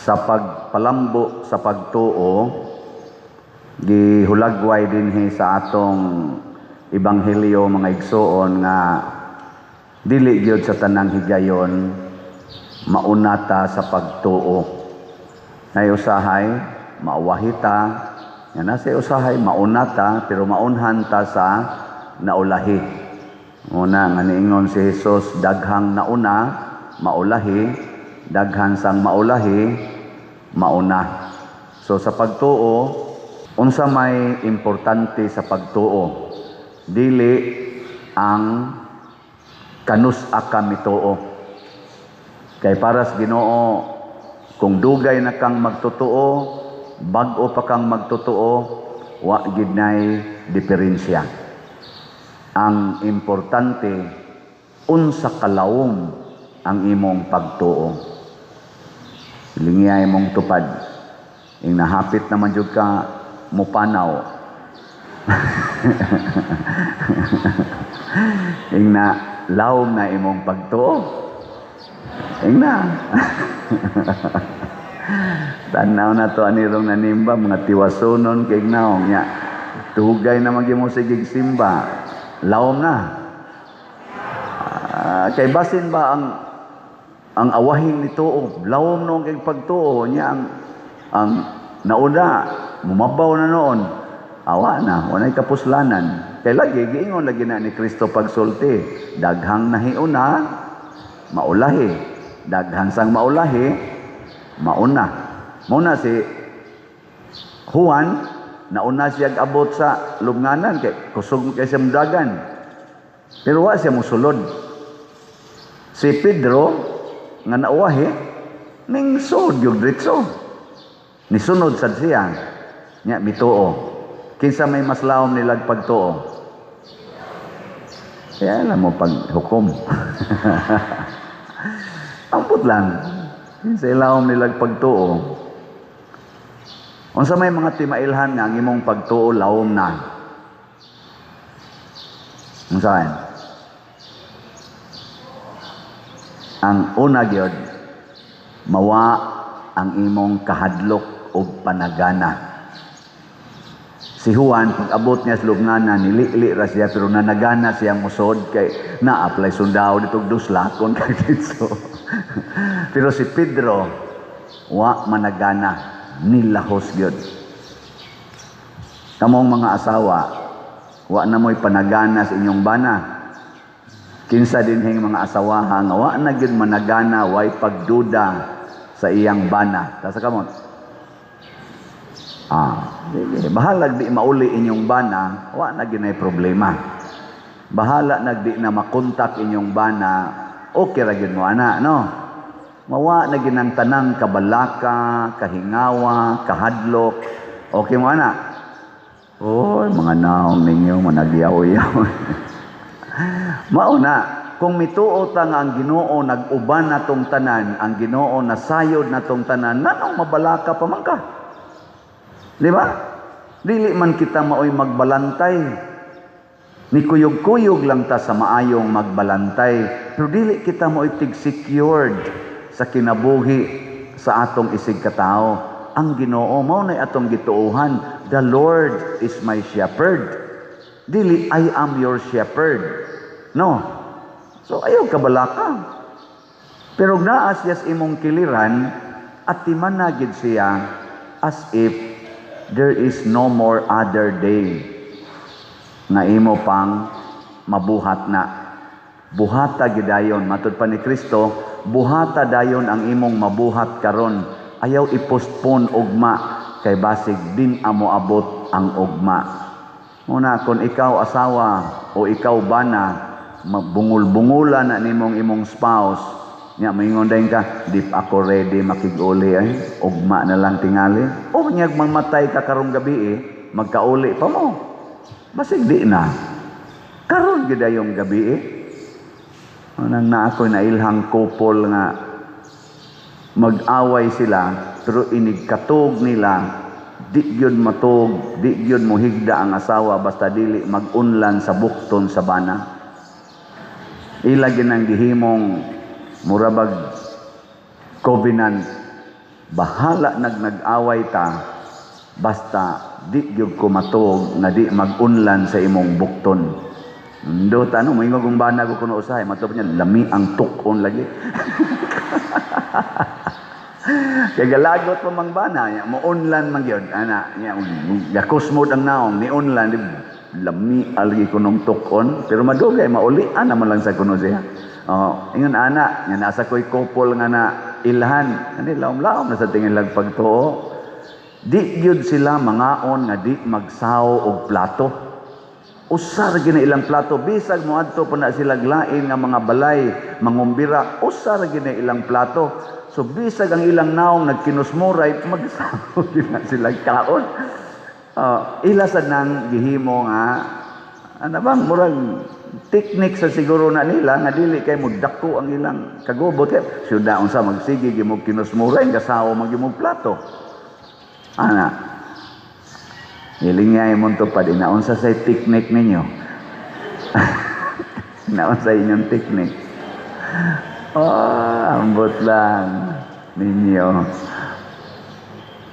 Sa pagpalambo sa pagtuo, gihulagway dinhi sa atong ebanghelyo, mga igsuon, nga dili gyud sa tanang higayon mauna ta sa pagtuo. Nay usahay mauwahi ta, nga nasa usahay mauna ta, pero maunhan ta sa naulahi. Una nga niingon si Jesus, "Daghang nauna, maulahi, daghan sang maulahi, mauna." So sa pagtuo, unsa may importante sa pagtuo? Dili ang kanus-a ka mituo. Kay para sa Ginoo, kung dugay na kang magtotoo, bag-o pa kang magtotoo, wa gid nay diferensya. Ang importante, unsa kalawom ang imong pagtuo. Lingiya imong tupad. Ing nahapit naman jud ka mupanaw. Ing na lawom na imong pagtuo. Ing na. Tanaw na to anirong nanimba, mga tiwasunon kay naong nya. Dugay na man mo sigig simba. Lawom na. Kay basin ba ang awahing nituo, lawom noong kay pagtuo niya, ang nauna mumabaw na noon, awa na, walay kapuslanan. Kay lagi giingon lagi na ni Kristo pagsulti, "Daghang nahiuna, maulahi, daghan sang maulahi, mauna." Muna si Juan, nauna siya abot sa lubnganan kay kusog kay siya mudagan, pero wa siya musulod. Si Pedro nga nauwahi, ning sud yung diretso, nisunod sad siya nya mituo. Kinsa may mas lawom nilag pagtuo? Kaya alam mo paghukom. Ambot lang. Kinsa lawom nilag pagtuo? Unsa may mga timailhan nga ang imong pagtuo lawom na? Unsa? Ang una gyud, mawa ang imong kahadlok og panagana. Si Juan, pag abot niya sa lubnganan, nilili ra siya, pero nanagana siya musod kay na-apply sundao dito duslakon kay dito. Pero si Pedro, wa managana, nilahos gyud. Kamong mga asawa, wa na mo'y panagana sa inyong bana. Kinsa dinhing mga asawaha nga wa na gyud managana, way pagduda sa iyang bana? Tasa kamot. Sige. Bahalag di mauli inyong bana, wa na gyud problema. Bahala nag di na makontak inyong bana, okay ra gyud mo ana, no? Mawa na gyud ang tanang kabalaka, kahingawa, kahadlok. Okay mo ana? Oy, mga naong ninyo, managyaw-yaw. Mao na, kung mituo ta nga ang Ginoo nag-uban natong tanan, ang Ginoo nasayod natong tanan, nanong mabalaka pa man ka? Di ba? Dili man kita maoy magbalantay. Nikuyog-kuyog lang ta sa maayong magbalantay. Pero dili kita maoy tig-secured sa kinabuhi sa atong isig katao. Ang Ginoo mao nay atong gituohan. "The Lord is my shepherd." Dili "I am your shepherd." No. So ayaw kabalaka. Pero naa siya sa imong kiliran at timanagid siya as if there is no more other day nga imo pang mabuhat na. Buhata gidayon, matud pa ni Kristo, buhata dayon ang imong mabuhat karon. Ayaw i-postpone ugma kay basig din amo abot ang ugma. Muna kung ikaw asawa o ikaw bana, mabungol-bungulan na nimong imong spouse, nya maingon dayon ka, "Di pa ako ready makig-uli ay, ugma na lang tingali." O nyag mamatay ka karong gabi eh, magkauli pa mo. Basig di na. Karon gyud yung gabi eh. Nang na ako nailhang couple nga mag-away sila pero inig katog nila di gyud matog, di gyud mohigda ang asawa basta dili mag-unlan sa bukton sa bana. Ila gyud ang gihimong murabag covenant. Bahala nag-away ta, basta di gyud ko matuog nga di mag-unlan sa imong bukton. Ndo tanong, moingon kong bana ko kuno usahay, matupad niya, lami ang tukon lagi. Kay galagot pa mang bana, nya, mo-unlan man gyud, ana, nya, gakusmod ang naong, ni unlan, di, lami algi kunong tukon, pero madugay, maulian naman lang sa kuno siya. Oh, ingon ana, nga nasa ko'y couple nga na ilhan, ani laom-laom na sa tingin lang pagtuo. Di gyud sila mangaon nga di magsaw og plato. Usa ra gyud na ilang plato, bisag moadto pa na sila lain nga mga balay, mangumbira, usa ra gyud na ilang plato. So bisag ang ilang naong nagkinusmuray, magsaw gyud na sila kaon. Ila sad nang gihimo nga ano bang murag teknik sa siguro na nila nga dili kay mo dako ang ilang kagubot kay syudad unsa magsige gyud mo kinusmuray, gasawo man gyud mo plato. Ana. Hilingay mo tupad, inaunsa sa teknik ninyo. Inaunsa inyong teknik. Oh, ambot lang ninyo.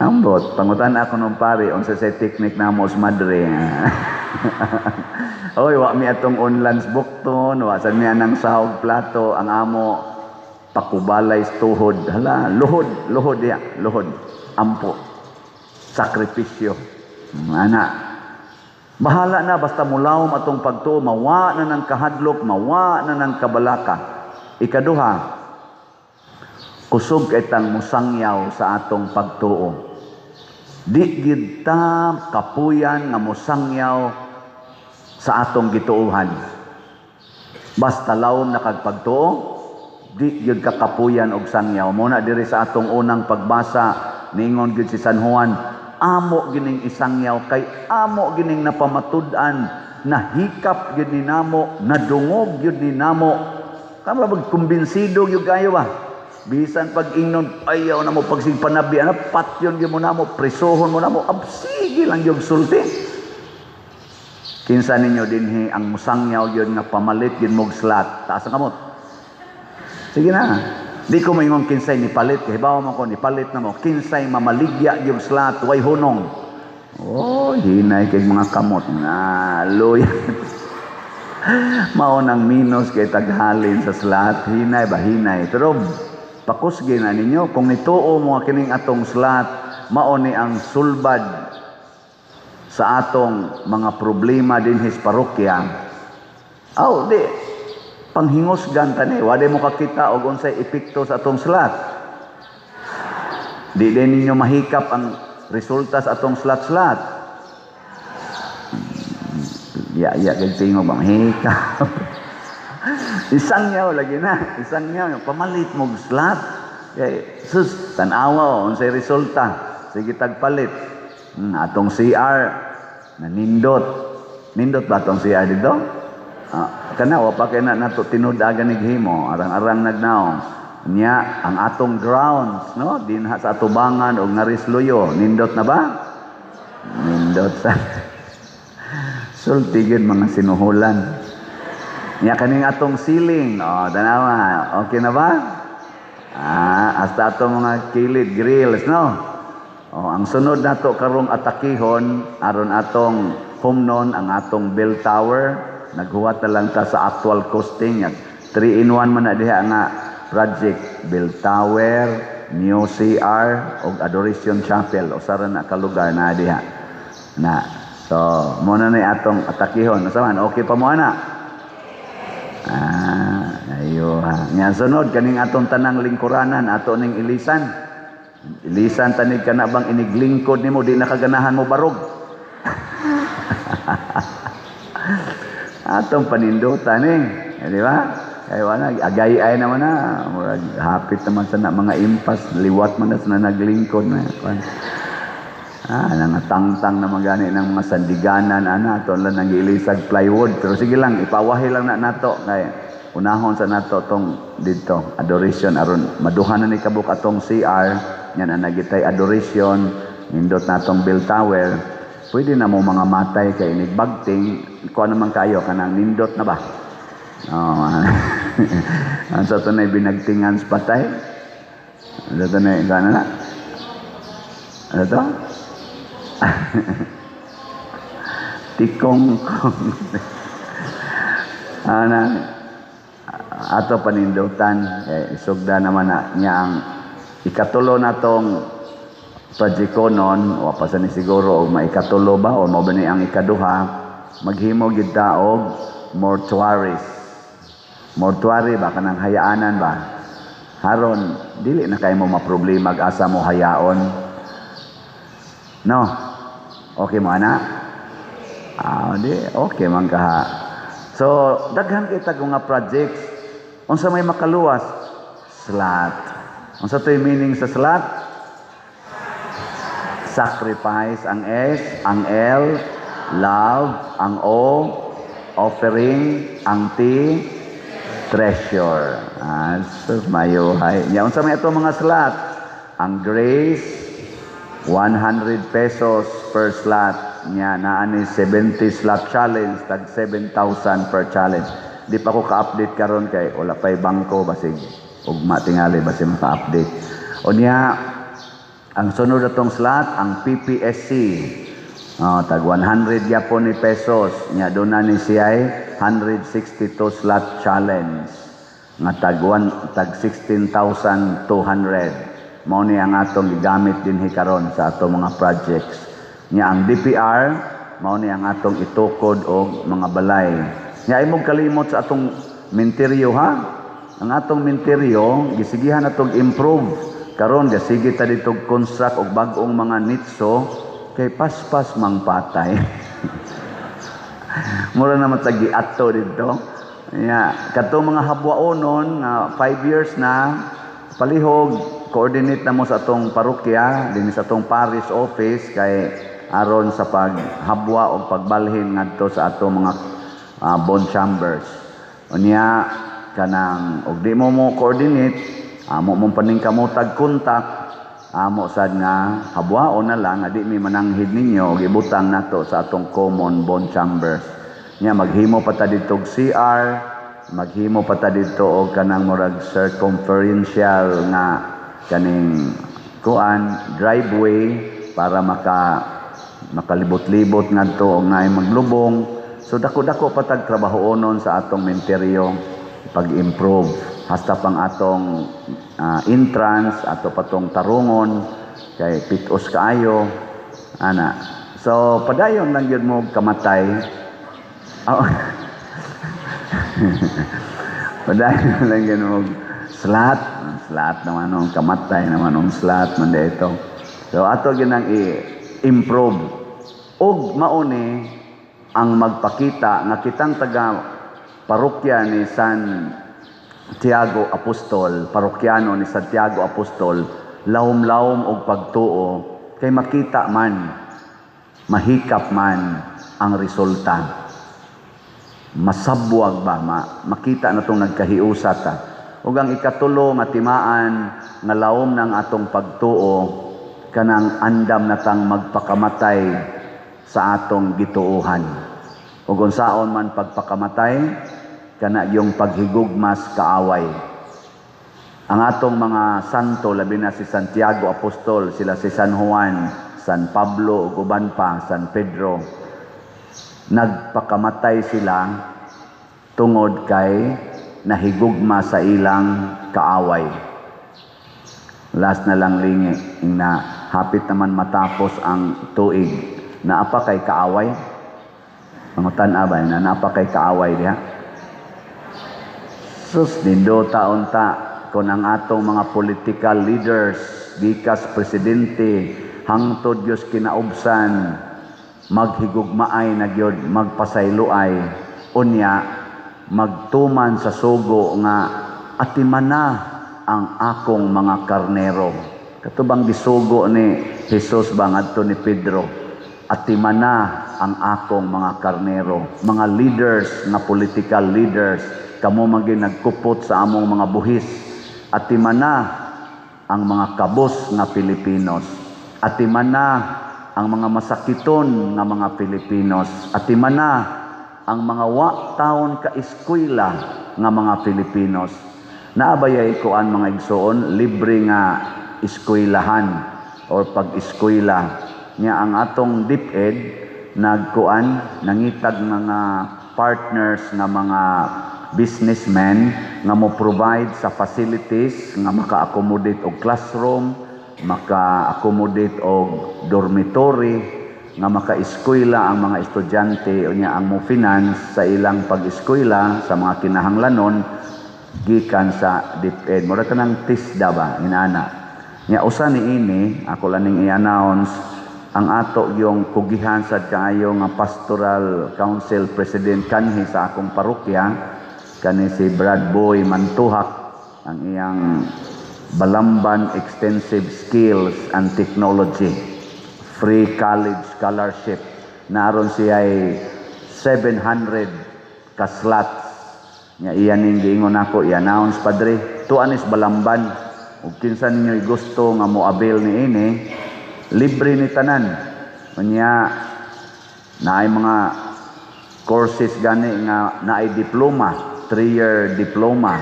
Ambot, pangutan ako nung pare, unsa sa teknik namo sa madre. Oy, wa mi atong unlans bukton, wa sad mi anang sahog plato, ang amo pakubalay sa tuhod. Hala, luhod, luhod ya, luhod. Ampo. Sakripisyo. Ana. Bahala na basta mulawom atong pagtuo, mawa na ng kahadlok, mawa na ng kabalaka. Ikaduha, kusog kay tang musangyaw sa atong pagtuo. Di gid ta kapuyan nga musangyaw sa atong gituohan. Basta lawom na kag pagtuo, di gyud ka kapuyan og sangyaw. Muna diri sa atong unang pagbasa, niingon gyud si San Juan, amo gining isangyaw kay amo gining napamatud-an, nahikap gyud ni namo, nadungog gyud ni namo. Kamo bag kumbinsido gyud kayo ba? Bisan pag ingnon ayaw na mo pagsig panabi, ano patyon gyud mo namo, presohon mo namo, absige lang gyud sulti. Kinsa ninyo dinhi ang musangyaw gyud nga pamalit gyud mog slot? Taas ang kamot. Sige na. Di ko maingon kinsay nipalit, kay hibaw man ko nipalit na mo. Kinsay mamaligya gyud slot, way hunong. Oh, hinay kay mga kamot. Na, luya. Mao nang minus kay taghalin sa slot, hinay ba hinay. Pero pakusgi na ninyo kung nituo mo kining atong slot, mao ni ang sulbad sa atong mga problema dinhi sa parokya. Aw, di panghingusgan ta ni, wala mo kakita og unsay epekto sa atong slot. Di din ninyo mahikap ang resulta sa atong slot-slot. Ya, ya, kay tingog ba mahikap. Isang yaw lagi na, isang yaw pamalit mo slot. Kay sus, tan-awa unsay resulta. Sige tagpalit. Atong CR nanindot. Nindot ba atong CR dito? Kana wa pa kay na nato tinud-agan ni himo, arang-arang nagnaong. Nya ang atong grounds, no, dinha sa atubangan og ngarisluyo, nindot na ba? Nindot sa sultigin mga sinuhulan. Nya kaning atong ceiling, oh, tanawa, okay na ba? Hasta atong mga kilid grills, no? Oh, ang sunod nato karong atakihon aron atong humnon ang atong bell tower. Naghuwat na lang ta sa actual costing. 3 in 1 man na diha nga project, bell tower, new CR og Adoration Chapel. Usa ra na ka lugar na diha. Na. So, mo na ni atong atakihon. Unsa man, okay pa mo ana? Ayo ha. Nya sunod kaning atong tanang lingkuranan ato ning ilisan. Ilisan tanig ka na bang iniglingkod nimo di nakaganahan mo barog. Atong panindutan eh. Di ba? Kaya wala, agay-ay naman na. Murag, hapit naman sa na mga impas, liwat man na sa naglingkod na. Nangatangtang naman gani ng mga sandiganan, ana, ato lang nang-ilisag plywood. Pero sige lang, ipawahi lang na nato. Kaya unahon sa nato tong dito, adoration, aron maduha na ni kabuk atong CR, yan ang nagitay adoration, nindot natong bell tower. Pwede na mo mga matay kay inigbagting, kuha naman kayo, kanang nindot na ba? Oh, ang sa tunay binagtingan sa patay. Sa tunay, gana na. Ano to? Tikong kong. Ana ato panindutan eh, isugda naman na niya ang ikatulo na tong projectonon. Wa pa sa ni siguro og maikatulo ba o mao ba ni ang ikaduha, maghimo gid ta og mortuaries. Mortuary ba, kanang hayaanan ba, haron dili na kay mo maproblema asa mo hayaon, no? Okay mo ana? Ah, di okay man kaha. So daghan kay tag mga projects. Unsa may makaluwas? Slat. Unsa to'y meaning sa slat? Sacrifice ang S, ang L, love, ang O, offering, ang T, treasure. Ah, sus, mayuhay. Nya unsa may ato mga slot? Ang Grace, 100 pesos per slot. Nya naa ni 70 slot challenge, tag 7,000 per challenge. Di pa ko ka-update karon kay wala pa'y bangko, basig ugma tingali basig maka-update. Unya ang sunod atong slot, ang PPSC. Oh, tag 100 gyapon ni pesos. Nya doon na ni siya 162 slot challenge nga tag 1 tag 16,200. Mao ni ang atong gigamit dinhi karon sa atong mga projects. Nya ang DPR, mao ni ang atong itukod og mga balay. Nya imong kalimot sa atong minteryo ha. Ang atong minteryo gisigihan natong improve karon, gasige ta dito construct og bag-ong mga nitso kay paspas mang patay. Mura na matagi ato dito. Ya, katong mga habwaonon nga 5 years na, palihog coordinate na mo sa atong parokya dinhi sa atong parish office kay aron sa paghabwa o pagbalhin ngadto sa atong mga bone chambers. Unya kanang og di mo mo coordinate, amo mong paningkamotag contact, amo sad nga habwaon na lang nga di mi mananghid ninyo og ibutang nato sa atong common bone chambers. Nya maghimo pa ta dito og CR, maghimo pa ta dito og kanang murag circumferential nga kaning kuan, driveway, para makalibot-libot ngadto og naay maglubong. So dako-dako pa tag trabahoonon sa atong minteryo pag-improve, hasta pang atong entrance ato patong tarungon kay pitos kaayo ana. So padayon lang gyud mo kamatay. Oh. Padayon lang gyud mo slat slat naman ang kamatay naman ang slat man dito. So ato ginang i-improve og mauni ang magpakita nga kitang taga parokya ni San Tiago Apostol, parokyano ni Santiago Apostol, lawom-lawom og pagtuo kay makita man, mahikap man ang resulta. Masabwag ba, makita na itong nagkahiusa ta. Ug ang ikatulo nga timaan nga lawom ng atong pagtuo, kanang andam na tang magpakamatay sa atong gituohan. Ug unsaon man pagpakamatay, kana yung paghigugmas kaaway. Ang atong mga santo, labi na si Santiago Apostol, sila si San Juan, San Pablo ug uban pa, San Pedro, nagpakamatay sila tungod kay nahigugma sa ilang kaaway. Last na lang lingi, na hapit naman matapos ang tuig. Naa pa kay kaaway? Pangutan-a ba na naa pa kay kaaway diha? Sus, nindota unta kung ang atong mga political leaders, gikas presidente, hangtod Diyos kinaubsan, maghigugmaay na gyud, magpasayloay, unya, magtuman sa sugo nga atimana ang akong mga karnero. Katubang gisugo ni Jesus ba ngadto ni Pedro, atimana ang akong mga karnero. Mga leaders nga political leaders, kamo maging nagkupot sa among mga buhis, atimana ang mga kabos nga Pilipinos, atimana ang mga masakiton nga mga Pilipinos, atimana ang mga wa taon ka eskwela nga mga Pilipinos. Naabayay kuan mga igsoon, libre nga eskwelahan. or pag-eskwela. Nya ang atong DepEd nagkuan, nangitag mga partners nga mga businessmen nga mo provide sa facilities nga maka-accommodate og classroom, maka-accommodate og dormitory, nga maka-eskwela ang mga estudyante. Unya ang mo finance sa ilang pag-eskwela sa mga kinahanglanon gikan sa DepEd. Mura kanang TESDA ba, inana. Nya usa ni ini ako lang ning i-announce, ang ato yung kugihan sad kaayo nga pastoral council president kanhi sa akong parokya, kani si Brad Boy Mantuhak, ang iyang Balamban Extensive Skills and Technology Free College Scholarship. Naron siya ay 700 ka slots. Nya iya ning giingon ako i-announce, "Padre, tuan is Balamban ug kinsa ninyo gusto nga mo avail niini, libre ni tanan." Unya naay mga courses gani nga naay diploma, 3-year diploma.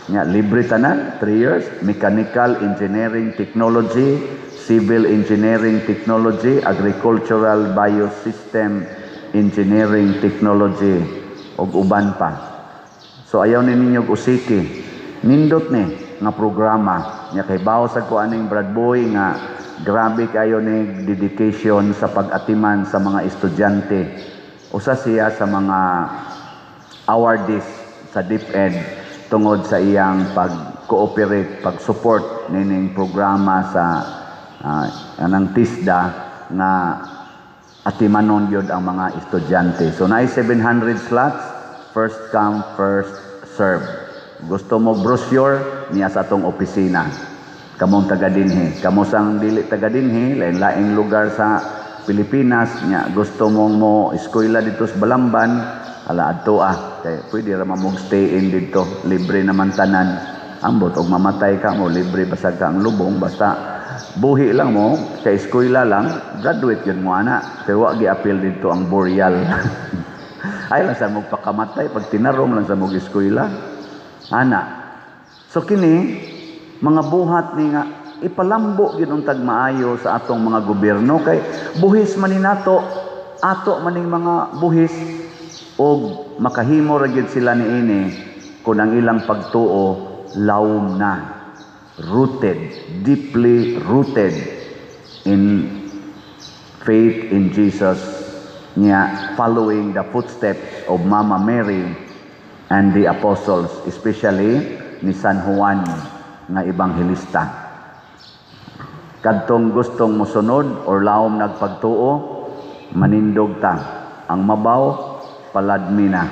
Nya libre tanan, 3 years: mechanical engineering technology, civil engineering technology, agricultural biosystem engineering technology ug uban pa. So ayaw ni ninyo usiki. Nindot ni nga programa. Nya kay bawo sa ko aning Brad Boy nga grabe kayo ni dedication sa pag-atiman sa mga estudyante. Usa siya sa mga awardees sa DepEd tungod sa iyang pag-cooperate, pag-support nining programa sa anang TESDA nga atimanon gyud ang mga estudyante. So naay 700 slots, first come, first serve. Gusto mo brochure niya sa atong opisina. Kamong taga dinhi, kamo sang dili taga dinhi, lain-laing lugar sa Pilipinas nya gusto mong mo eskwela dito sa Balamban, ala, adto ah, kay pwede ra man mo stay in dito, libre naman tanan. Ambot og mamatay ka mo, libre basag ka ang lubong, basta buhi lang mo, kay eskwela lang, graduate yun mo ana. Pero wa giapil dito ang burial. Ay lang sa mo pakamatay, pag tinarong lang sa mo eskwela. Ana. So kini mga buhat ni nga ipalambo gyud untag maayo sa atong mga gobyerno kay buhis man ni nato, ato maning mga buhis, og makahimo ra gyud sila niini kung ang ilang pagtuo lawom na, rooted, deeply rooted in faith in Jesus niya, following the footsteps of Mama Mary and the apostles, especially ni San Juan nga ebanghelista. Kadtong gustong mosunod or lawom nagpagtuo, manindog ta. Ang mabaw, paladmi na.